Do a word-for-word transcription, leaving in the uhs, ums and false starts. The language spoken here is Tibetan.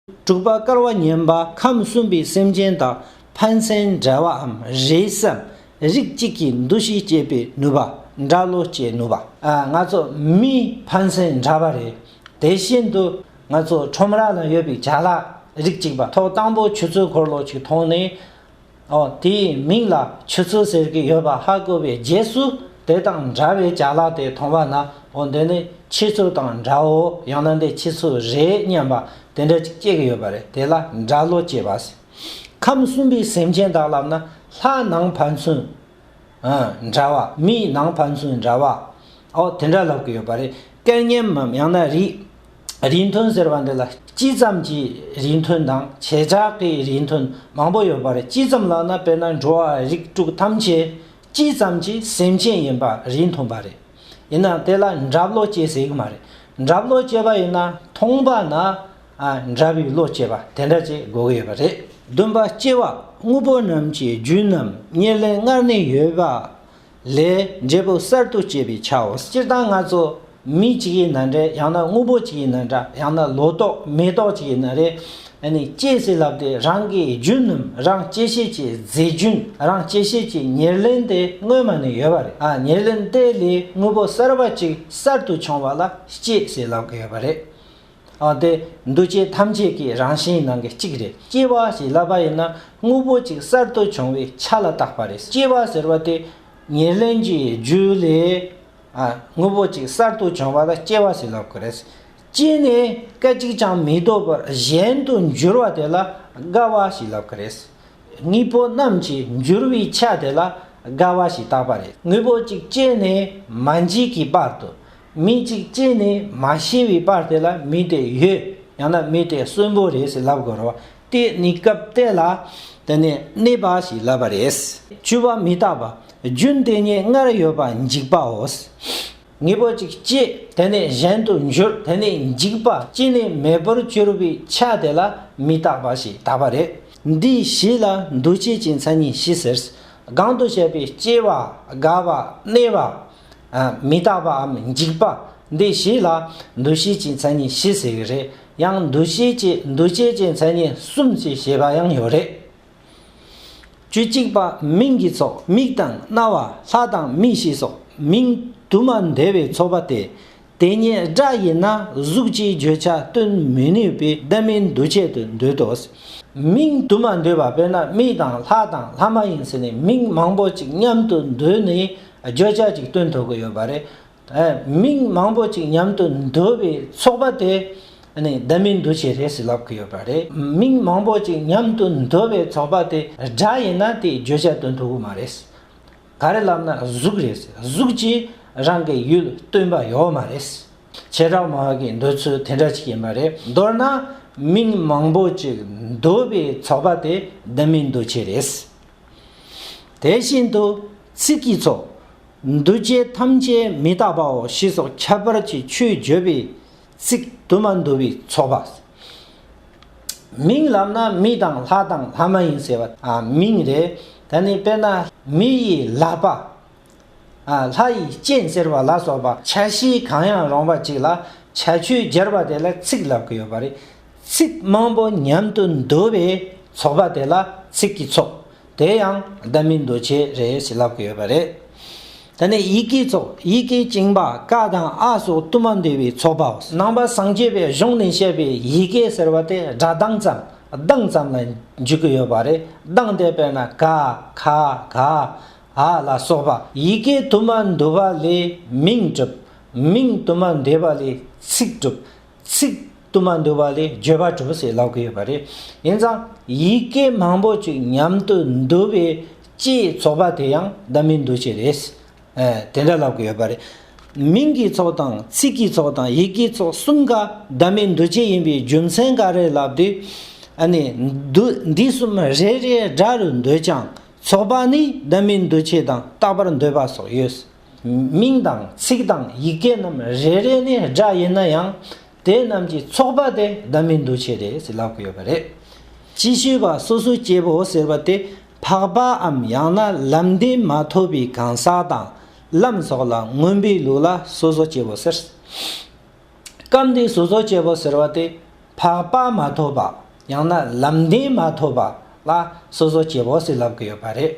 དྲུག་པ་དཀར་བ་ཉམས་པ་ཁམས་གསུམ་པའི་སེམས་ཅན་དག་ཕན་ཚུན་འདྲ་བའམ་རེས་སམ་རིགས་གཅིག་གི་འདུ་ཤེས་སྐྱེད་པའི་ནུས་པ། འདྲ་བློ་སྐྱེ་ནུས་པ། ཨ་ང་ཚོ་མི་ཕན་ཚུན་འདྲ་བ་རེད། དེ་བཞིན་དུ་ང་ཚོ་ཁྲོམ་ར་ལ་ཡོད་པའི་ཅ་ལག་རིགས་གཅིག་པ། ཐོག་དང་པོ་ཆུ་ཚོད་འཁོར་ལོ་ཅིག་མཐོང་ནས། ཨོ་དེའི་མིང་ལ་ཆུ་ཚོད་ཟེར་གྱི་ཡོད་པ་ཧ་གོ་བའི་རྗེས་སུ། དེ་དང་འདྲ་བའི་ཅ་ལག་དེ་མཐོང་བ་ན། ཨོ་འདི་ནི་ཆུ་ཚོད་དང་འདྲའོ། ཡང་ན་འདི་ཆུ་ཚོད་རེད་སྙམ་པ་དེ་འདྲ་ཅིག་སྐྱེ་གི་ཡོད་པ་རེད། དེ་ལ་འདྲ་བློ་སྐྱེ་བ་ཟེར། ཁམས་གསུམ་པའི་སེམས་ཅན་དག་ལབ་ན། ལྷ་ནང་ཕན་ཚུན་ཨ་འདྲ་བ། མིའི་ནང་ཕན་ཚུན་འདྲ་བ། ཨོ་དེ་འདྲ་ལབ་གི་ཡོད་པ་རེད། སྐལ་མཉམ་མམ་ཡང་ན་རིགས། རིགས་མཐུན་ཟེར་བ་འདི་ལ་སྤྱི་ཙམ་གྱི་རིགས་མཐུན་དང་བྱེ་བྲག་གི་རིགས་མཐུན་མང་པོ་ཡོད་པ་རེད། སྤྱི་ཙམ་ལབ་ན་དཔེར་ན་འགྲོ་བ་རིགས་དྲུག་ཐམས་ཅད་སྤྱི་ཙམ་གྱི་སེམས་ཅན་ཡིན་པ་རིགས་མཐུན་པ་རེད། ཡིན་ནའང་དེ་ལ་འདྲ་བློ་སྐྱེ་ཟེར་གི་མ་རེད། འདྲ་བློ་སྐྱེ་བ་ཡིན་ན་མཐོང་བ་ན་ཨ་འདྲ་བའི་བློ་སྐྱེ་བ་དེ་འདྲ་ཅིག་དགོས་ཀྱི་ཡོད་པ་རེད། བདུན་པ་སྐྱེ་བ་དངོས་པོ་རྣམས་ཀྱི་རྒྱུན་རྣམས་ཉེར་ལེན་ལྔར་གནས་ཡོད་པ་ལས་འབྲས་བུ་གསར་དུ་སྐྱེ་བའི་ཆའོ། སྤྱིར་བཏང་ང་ཚོ་མི་གཅིག་ཡིན་ན་འདྲ། ཡང་ན་དངོས་པོ་གཅིག་ཡིན་ན་འདྲ། ཡང་ན་ལོ་ཏོག་མེ་ཏོག་གཅིག་ཡིན་ན་རེད། ཨ་ནི་སྐྱེ་ཟེར་ལབ་དེ་རང་གི་རྒྱུན་རྣམས། རང་སྐྱེ་བྱེད་ཀྱི་རྫས་རྒྱུན། རང་སྐྱེ་བྱེད་ཀྱི་ཉེར་ལེན་དེ་སྔོན་མ་ནས་ཡོད་པ་རེད། ཨ་ཉེར་ལེན་དེ་ལས་དངོས་པོ་གསར་པ་གཅིག་གསར་དུ་བྱུང་བ་ལ་སྐྱེ་ཟེར་ལབ་གི་ཡོད་པ་རེད། ཨ་དེ་འདུ་བྱེད་ཐམས་ཅད་ཀྱི་རང་བཞིན་ནང་གི་གཅིག་རེད། སྐྱེ་བ་ཞེས་ལབ་པ་ཡིན་ན་དངོས་པོ་གཅིག་གསར་དུ་བྱུང་བའི་ཆ་ལ་བཏགས་པ་རེད། སྐྱེ་བ་ཟེར་བ་དེ་ཉེར་ལེན་གྱི་རྒྱུ་ལས་ཨ་དངོས་པོ་གཅིག་གསར་དུ་བྱུང་བ་ལ་སྐྱེ་བ་ཞེས་ལབ་ཀྱི་རེད། སྐྱེས་ནས་སྐད་ཅིག་ཀྱང་མི་སྡོད་པར་གཞན་དུ་འགྱུར་བ་དེ་ལ་རྒ་བ་ཞེས་ལབ་ཀྱི་རེད། དངོས་པོ་རྣམས་ཀྱི་འགྱུར་བའི་ཆ་དེ་ལ་རྒ་བ་ཞེས་བཏགས་པ་རེད། དངོས་པོ་གཅིག་སྐྱེས་ནས་མ་འཇིག་གི་བར་དུ། མི་གཅིག་སྐྱེས་ནས་མ་ཤི་བའི་བར་དེ་ལ་མི་དེ་ཡོད། ཡང་ན་མི་དེ་གསོན་པོ་རེད་ཟེར་ལབ་དགོས་རེད་བ། དེ་གནས་སྐབས་དེ་ལ་དེ་ནས་གནས་པ་ཞེས་ལབ་པ་རེད། བཅུ་པ་མི་རྟག་པ། རྒྱུན་དེ་ཉིད་སྔར་ཡོད་པ་འཇིག་པའོ། དངོས་པོ་གཅིག་སྐྱེས། དེ་ནས་གཞན་དུ་འགྱུར། དེ་ནས་འཇིག་པ། སྐྱེས་ནས་མེད་པར་གྱུར་པའི་ཆ་དེ་ལ་མི་རྟག་པ་ཞེས་བཏགས་པ་རེད། འདི་བཞི་ལ་འདུ་བྱེད་ཀྱི་མཚན་ཉིད་བཞི་ཟེར། གོང་དུ་བཤད་པའི་སྐྱེ་བ། རྒ་བ། གནས་པ། ཨ་མི་རྟག་པའམ་འཇིག་པ། འདི་བཞི་ལ་འདུ་བྱེད་ཀྱི་མཚན་ཉིད་བཞི་ཟེར་གྱི་རེད། ཡང་འདུ་བྱེད་ཀྱི་འདུ་བྱེད་ཀྱི་མཚན་ཉིད་གསུམ་ཞེས་བཤད་པ་ཡང་ཡོད་རེད། བཅུ་གཅིག་པ། མིང་གི་ཚོགས། མིག་དང་རྣ་བ། ལྷ་དང་མི་ཞེས་སོགས་མིང་དུ་མ་འདོད་པའི་ཚོགས་པ་སྟེ། དེ་ཉིད་སྒྲ་ཡིན་ན་གཟུགས་ཀྱི་བརྗོད་བྱ་སྟོན་མི་ནུས་པས་བདག་མེད་འདུ་བྱེད་དུ་འདོད་དོ། མིང་དུ་མ་འདོད་པ། དཔེར་ན་མི་དང་ལྷ་དང་ལྷ་མ་ཡིན་ཟེར་ནས་མིང་མང་པོ་ཅིག་མཉམ་དུ་འདོད་ནས་བརྗོད་བྱ་ཅིག་སྟོན་ཐུབ་ཀྱི་ཡོད་པ་རེད། ཨ་མིང་མང་པོ་ཅིག་མཉམ་དུ་འདོད་པའི་ཚོགས་པ་དེ་ནི་བདག་མེད་འདུ་བྱེད་རེད་ཟེར་ལབ་ཀྱི་ཡོད་པ་རེད། མིང་མང་པོ་ཅིག་མཉམ་དུ་འདོད་པའི་ཚོགས་པ་དེ་སྒྲ་ཡིན་ན་དེའི་བརྗོད་བྱ་སྟོན་ཐུབ་ཀྱི་མ་རེད། ག་རེ་ལབ་ན་གཟུགས་རེད། གཟུགས་ཀྱིས་རང་གི་ཡུལ་སྟོན་པ་ཡོད་མ་རེད། བྱེ་བྲག་སྨྲ་བ་གི་འདོད་ཚུལ་དེ་འདྲ་ཅིག་ཡིན་པ་རེད། མདོར་ན་མིང་མང་པོ་ཅིག་འདོད་པའི་ཚོགས་པ་དེ་བདག་མེད་འདུ་བྱེད་རེད། དེ་བཞིན་དུ་ཚིག་གི་ཚོགས། འདུ་བྱེད་ཐམས་ཅད་མི་རྟག་པའོ་ཞེས་སོགས་ཁྱད་པར་གྱི་ཆོས་བརྗོད་པའི་ཚིག་དུ་མ་འདོད་པའི་ཚོགས་པ། མིང་ལབ་ན་མི་དང་ལྷ་དང་ལྷ་མ་ཡིན་ཟེར་བ་ཨ་མིང་རེད། ད་ནི་དཔེར་ན་མི་ཡི་ལག་པ། ཨ་ལྷ་ཡི་སྤྱན་ཟེར་བ་ལ་སོགས་པ་ཆ་ཤས་གང་ཡང་རུང་བ་ཅིག་ལ་ཁྱད་ཆོས་སྦྱར་བ་དེ་ལ་ཚིག་ལབ་ཀྱི་ཡོད་པ་རེད། ཚིག་མང་པོ་མཉམ་དུ་འདོད་པའི་ཚོགས་པ་དེ་ལ་ཚིག་གི་ཚོགས། དེ་ཡང་བདག་མེད་འདུ་བྱེད་རེད་ཟེར་ལབ་ཀྱི་ཡོད་པ་རེད། དེ་ནས་ཡི་གེའི་ཚོགས། ཡི་གེ་བཅིངས་པ་ཀ་དང་ཨ་སོགས་དུ་མ་འདོད་པའི་ཚོགས་པའོ། ནང་པ་སངས་རྒྱས་པའི་གཞུང་ནས་བཤད་པའི་ཡི་གེ་ཟེར་བ་དེ་སྒྲ་གདངས་ཙམ། གདངས་ཙམ་ལ་འཇུག་གི་ཡོད་པ་རེད། གདངས་དེ་དཔེར་ན་ཀ་ཁ་ག་ཨ་ལ་སོགས་པ། ཡི་གེ་དུ་མ་འདོད་པ་ལས་མིང་གྲུབ། མིང་དུ་མ་འདོད་པ་ལས་ཚིག་གྲུབ། ཚིག་དུ་མ་འདོད་པ་ལས་བརྗོད་པ་གྲུབ་ཟེར་ལབ་ཀྱི་ཡོད་པ་རེད། ཡིན་ཙང་ཡི་གེ་མང་པོ་ཅིག་མཉམ་དུ་འདོད་པའི་སྤྱིའི་ཚོགས་པ་དེ་ཡང་བདག་མེད་འདུ་བྱེད་རེད། ཨེ་དེ་འདྲ་ལབ་ཀྱི་ཡོད་པ་རེད། མིང་གི་ཚོགས་དང་ཚིག་གི་ཚོགས་དང་ཡི་གེའི་ཚོགས་གསུམ་ཀ་བདག་མེད་འདུ་བྱེད་ཡིན་པའི་རྒྱུ་མཚན་ག་རེ་ལབ་དུས། ཨ་ནི་འདུ་འདི་གསུམ་རེ་རེ་སྒྲ་རུ་འདོད་ཀྱང་ཚོགས་པ་ནི་བདག་མེད་འདུ་བྱེད་དང་རྟག་པར་འདོད་པ་སོགས་ཡོད། མིང་དང་ཚིག་དང་ཡི་གེ་རྣམས་རེ་རེ་ནས་སྒྲ་ཡིན་ན་ཡང་དེ་རྣམས་ཀྱི་ཚོགས་པ་དེ་བདག་མེད་འདུ་བྱེད་རེད་ཟེར་ལབ་ཀྱི་ཡོད་པ་རེད། ཅིག་ཤོས་པ་སོ་སོ་སྐྱེ་བོ་ཟེར་བ་དེ་འཕགས་པའམ་ཡང་ན་ལམ་བདེན་མ་ཐོབ་པའི་གང་ཟག་དང་ལམ་སོགས་ལ་མངོན་པའི་ལུགས་ལ་སོ་སོ་སྐྱེ་བོ་ཟེར། སྐབས་འདིའི་སོ་སོ་སྐྱེ་བོ་ཟེར་བ་དེ། འཕགས་པ་མ་ཐོབ་པ། ཡང་ན་ལམ་བདེན་མ་ཐོབ་པ་ལ་སོ་སོ་སྐྱེ་བོ་ཟེར་ལབ་ཀྱི་ཡོད་པ་རེད།